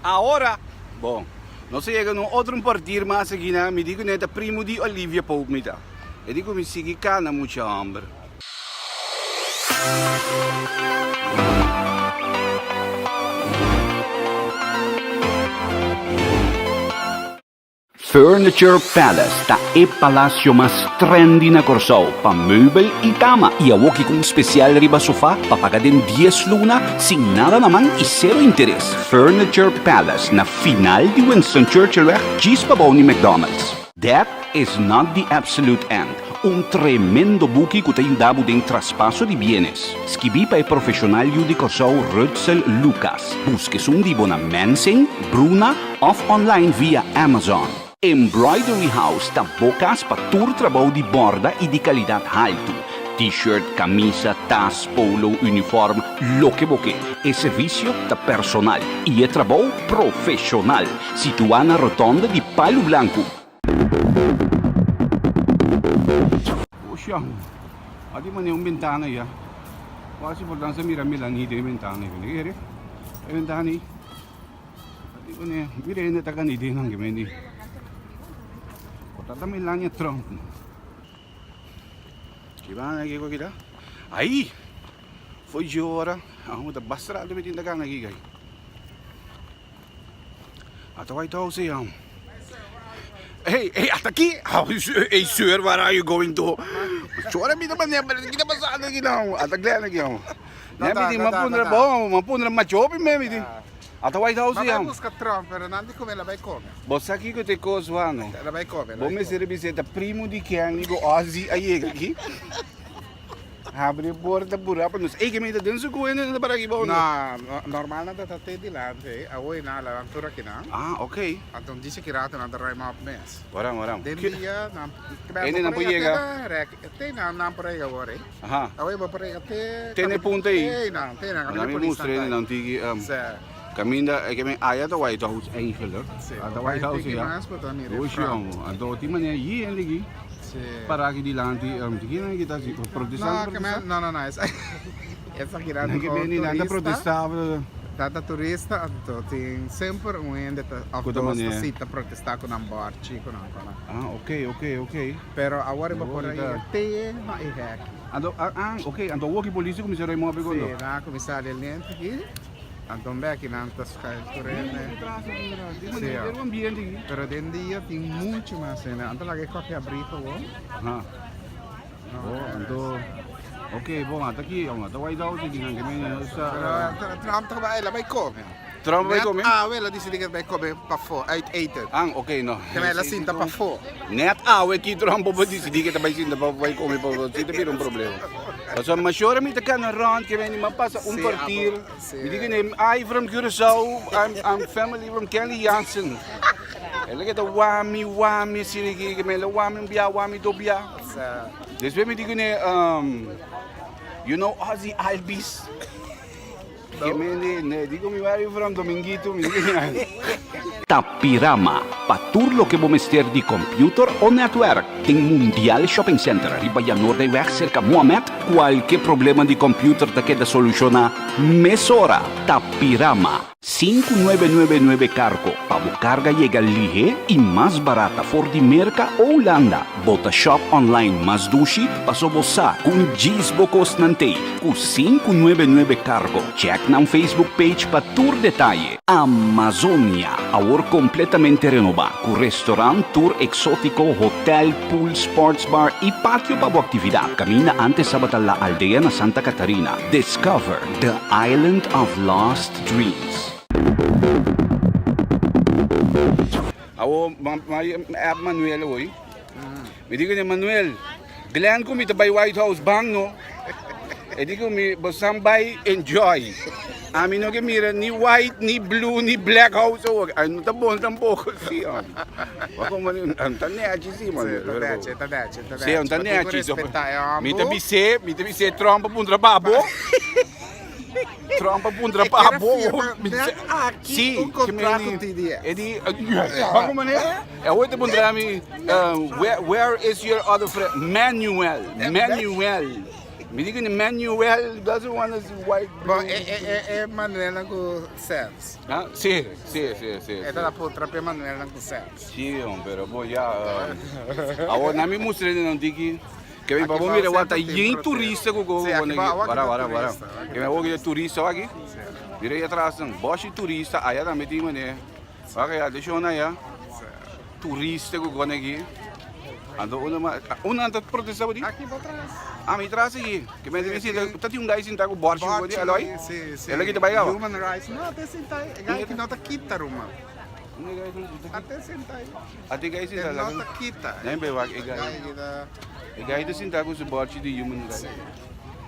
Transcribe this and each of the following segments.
Ahora, bon, nos a yega na un otro portier mas aki na, mi di ku ne ta primo di Olivia Pope mi ta. E di ku mi sigui kana mucha homber. Furniture Palace ta e palacio mas trendy na Corsou pa meubel y cama y awoki cu un special riba sofa pa paga den dies luna sin nada na man y cero interes. Furniture Palace na final di Winston Churchillweg djis pabou ni McDonald's. Death is not the absolute end, un tremendo buki cu ta yuda bo den traspaso di bienes. Skibi pa e profesional yu di Corsou Rudsel Lucas. Busca esun di bo na Mensing, Bruna, Of online via Amazon. Embroidery House ta bo kas pa tur trabou di borda i di kalidat haltu. T-shirt, kamisa, tas, polo, uniform, loke bo ke. E servisio ta personal i e trabou profeshonal. Situá na rotonde di Palu Blanku. Ocean, a di manera un bentana ya. Quasi por dansa mira Melanie den e bentana. E bentana ei. Mira hende ta gana idea nan kimendi. Por ta ta Melania Trump. Ki bana ki ko kita? Ai! Foi de hora. Amo ta basta rato mi tin ta gana aki gai. Ata White House ei amo. Hey, hey, ata aki. Hey, sir, where are you going to? Chora mi ta manera, pero ki ta pasando aki now? Ata Glenn aki amo. Ne mi tin, m'a pundra bon, m'a pundra macho hopi me mi tin. Ata White House M'a ya. bai buska Trump, pero nan di come, el a bai come. Bo sa kiko ta e kos wano? El a bai come, el a Bo bai mester come. bisa e ta primo di Kenny ku Ozzy a yega aki. Habri e porta purá pa nos. Ey, ke mi ta den su kuenda ta para aki bou no? No, no, normal nan ta ta te dilanti, ey. Awo e nan a laga tur akinan. Ah, ok. Anto dice ki rato nan ta ruim op mes. Waram, waram. Den dia nan, Ene nan por yega. Te nan, nan por yega awor, ey. Aha. Awe bo por yega te. Te ne punta ei. Ei nan, te nan. Laat mi mustra e nan tiki. Caminda e ke men aya ta White House eigenlijk. Si. Ata White House ya. Mas bo ta mira e Oshi front. homo. Anto tin manera yi hende aki. Si. Para aki dilanti. Tiki nan ki ta si protestando No, ke men, protesta? no no no. Esaki nan Nan ke ta bini nan ta turista. protesta. Nan ta turista anto tin semper un hende ta of Ku ta dos ta manera. si ta protesta ku nan borchi ku nan ku nan. Ah ok ok ok. Pero awor bo por a yega te na e hek. Anto, ah, ok, anto awor ki polis a kuminsá rei mobi kondo? Sí, nan a kuminsá den lente aki, anto un bek nan ta schuif tur hende. Sí, oh. Pero den dia tin mucho mas hende. Anto laga e koffie abrí gewoon. Aha. Oh, anto, ok, bon, ata aki, ata White House aki nan ke men sa. Pero Trump ta bai, el a bai kome. Trump bai kome? Net awe el a disidí ke el bai kome pafó, uit eten. Ah, ok, no. Ke el a sinta pafó. Net awe ki Trump por disidí ke ta bai sinta pafó, bai kome pafó, si ta bira un problema. Pasobra mashora mi ta kana rònt ke mi a pasa un Sí, kwartier. abo, sí. Mi di kende, I from Curaçao, I'm, I'm family from Kenley Jansen. El a keda wami, wami, asina ki, ke mi el a wami un bia, wami dos bia. Sa. Despues mi di kende, you know Ozzy Albies? Ke mende ne dico mi where you from Dominguito mi dico Tapirama, pa tur loke bo mester di computer o netwerk, den Mundial Shopping Center riba Janoordeweg cerca Mohamed, cualke problema di computer ta keda soluciona mesora. Tapirama. 5999 Cargo, pa bo carga yega lihe y mas barata for di Merca o Hulanda. Bo ta shop online mas dushi paso bo sa ku un djis bo kosnan t'ei ku 599 Cargo. Check nan Facebook page pa tur detaye. Amazonia, awor kompletamente renobá ku restaurant, tur eksótiko, hotel, pool, sports bar i patio pa bo aktividat. Kaminda antes tabata La Aldea na Santa Catarina. Discover the island of lost dreams. Awo ma app Manuel hoy. Mi di ku Manuel, Glenn ku mi ta bai White House bang no. E di ku mi bosan bai enjoy. Ami no ke mira ni white, ni blue, ni black house awor. Ay no ta bon tampoko si om. Wa komo ta nechi si Manuel. Ta nechi, ta nechi, ta nechi. Si, ta nechi. Mi ta bis'é, mi ta bis'é Trump a puntra pa bo. Trump a puntra pa bo. Aki un contrato TDS. E di, Banco manera? E hoy te puntra mi, where is your other friend? Manuel, Manuel. Mi di ku Manuel doesn't want to see white Bon, e e e e Manuelnan ku sens. Ah, si, si, si, si. E ta ta puntra p'e Manuelnan ku sens. Si, hom, pero bo ya. Awor nan mi mustra nan tiki. Ke mi pa bo mira wak ta yen turista ku go pone aki. Wara, wara, wara. Ke mi awor ki turista wak aki. Mira ahí atras nan. Boshi turista aya tambe tin mane. Wak aya, atenshon aya. Turista ku gone aki. Anto unda ma, unda nan ta protesta bo di? Aki bo tras. Ah, mi tras aki. Ke mi mi sinta, ta tin un guy sinta ku borchi ku di Aloy? Si, si. El aki ta bai awa? Human rights. No, te sinta ahí. E guy aki no ta kita ruman. Unda e guy ta kita? A te sinta ahí. A te guy sinta E no ta kita. Nen be wak e guy. E guy aki ta. E guy ta sinta ku su borchi di human rights. Si.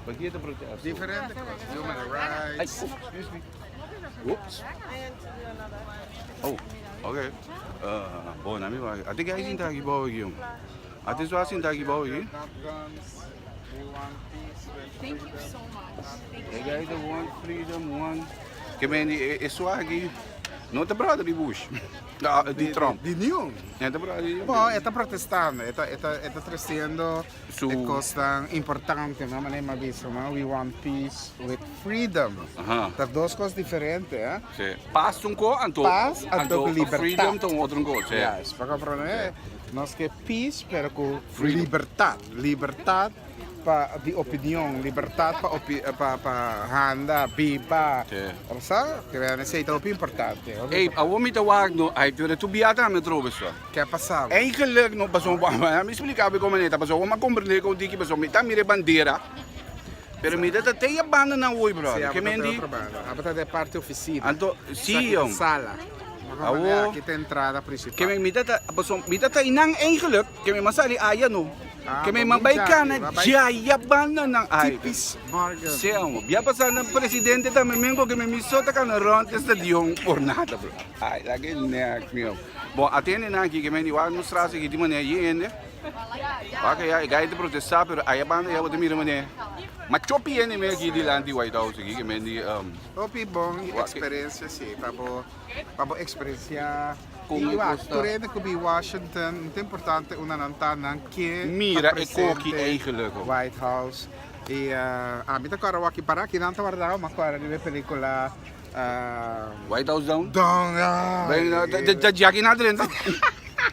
Paki e ta protesta? Diferente kos. Human rights. Ay, excuse me. Oops. Oh, ok. Uh, bon, nami wa. Ate guy sinta aki bou aki. Ate so sinta aki bou aki. Thank you so much. E guy the want freedom, one. Ke men e, e so aki. No ta brother di Bush. No, di Trump. Di niun. No ta brother di Bon, e ta protestando, e ta, e ta, e ta treciendo Su- e cosnan importante, no? Manera mi a bisa, no? We want peace with freedom. Aha. Ta dos cos diferente, eh? Sí. Paz un ko, anto, Paz, anto libertad. Freedom ta un otro un ko, sí. Yes, pa comprende, nos ke peace, pero ku Freedom. libertad. Libertad pa di opinion, libertad pa opi, pa, pa handa, biba. Sí. Sa? Kere esei ta hopi importante. Hopi Ey, awor mi ta wak no, ay, pero tu bia tambe trobe so. Ke a pasa bo? Eigenlijk no, pasobra, mi splika bo kon manera ta, pasobra mi a komprende kon tiki, pasobra mi ta mira e bandera, pero mi ta ta te e banda nan hoy brother, Si, ke abo ta men te di? otro banda. Abo ta den parti ofisina. Anto, si, Esaki ta jong. sala. Awo. Aki ta entrada principal. Ke men mi ta ta, pasobra mi ta ta einan eigenlijk, ke men a sali aya no. Ah, Ke men bo a bai bin kana djaki, bai djaya banda nan ay. Tipis Morgan. Si, amo. Bia pasa nan presidente tambe men ku ke men mi so ta kana rond e stadion por nada bro. Ay, laga e nek mi. Bon, atende nan aki ke men di wak nos tras aki di manera yi hende. Wak ya e gai ta protesta pero aya banda ya bo ta mira manera ma chopi hende me aki dilanti White House aki ke men di um, Hopi bon Wak- experiencia si, pa bo pa bo experiencia Con y e wak, cos ta- tur hende cu bi Washington, no ta importante unda nan ta, nan ke ta Mira e koki presente eigenlijk ook. White House. Y uh, ami ta kora wak para aki nan ta wardao, ma kora riba e pelicula White House Down? Down, ah. Da Jackie na drenta.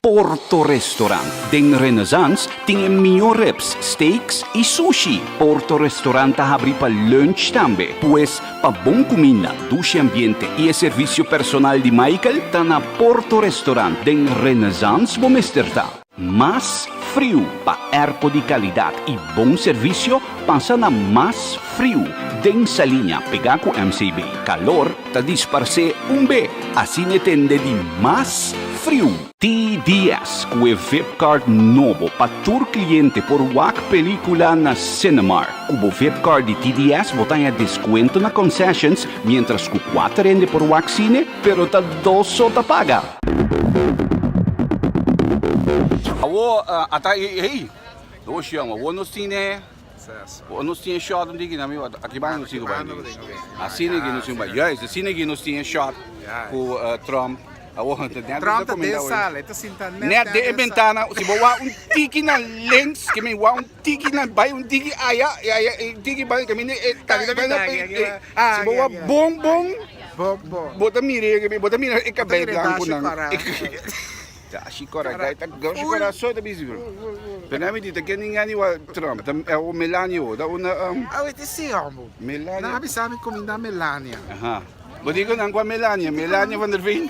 Porto Restaurant den Renaissance tin e mihó ribs, steaks i sushi. Porto Restaurant ta habri pa lunch tambe. Pues, pa bon kuminda, dushi ambiente i e servisio personal di Michael, ta na Porto Restaurant den Renaissance bo mester ta. Mas friu pa airco di calidad y bon servicio pasa na Mas Friu den Saliña pega cu MCB. Calor ta disparce un be, asina e tende di Mas Friu. TDS cu e Vip Card nobo pa tur cliente por wak pelicula na Cinemark. Cu bo Vip Card di TDS bo ta haña descuento na concessions mientras cu cuater hende por wak cine pero ta dos so ta paga. Awor ata hey nos yama awor nos tin e awor nos tin e shot un tiki na mi aki banda nos tin ku bai asina aki nos tin ku bai juist asina aki nos tin e shot ku Trump awor net Trump ta den sala e ta sinta net net den e bentana si bo wak un tiki na links ke mi wak un tiki na bai un tiki aya un tiki bai kaminda e si bo wak bon bon Bo ta mira e, bo ta mira e kabei blanco nan. Dashi kora, gai ta dashi kora so ta bizi bro. Pero na mi di ta ken ninga ni wa Trump, ta e o Melania o, da una um. Awe te si hombo. Melania. Nan a bisa mi kuminda Melania. Aha. Bo di ku nan kua Melania, Melania van der Veen.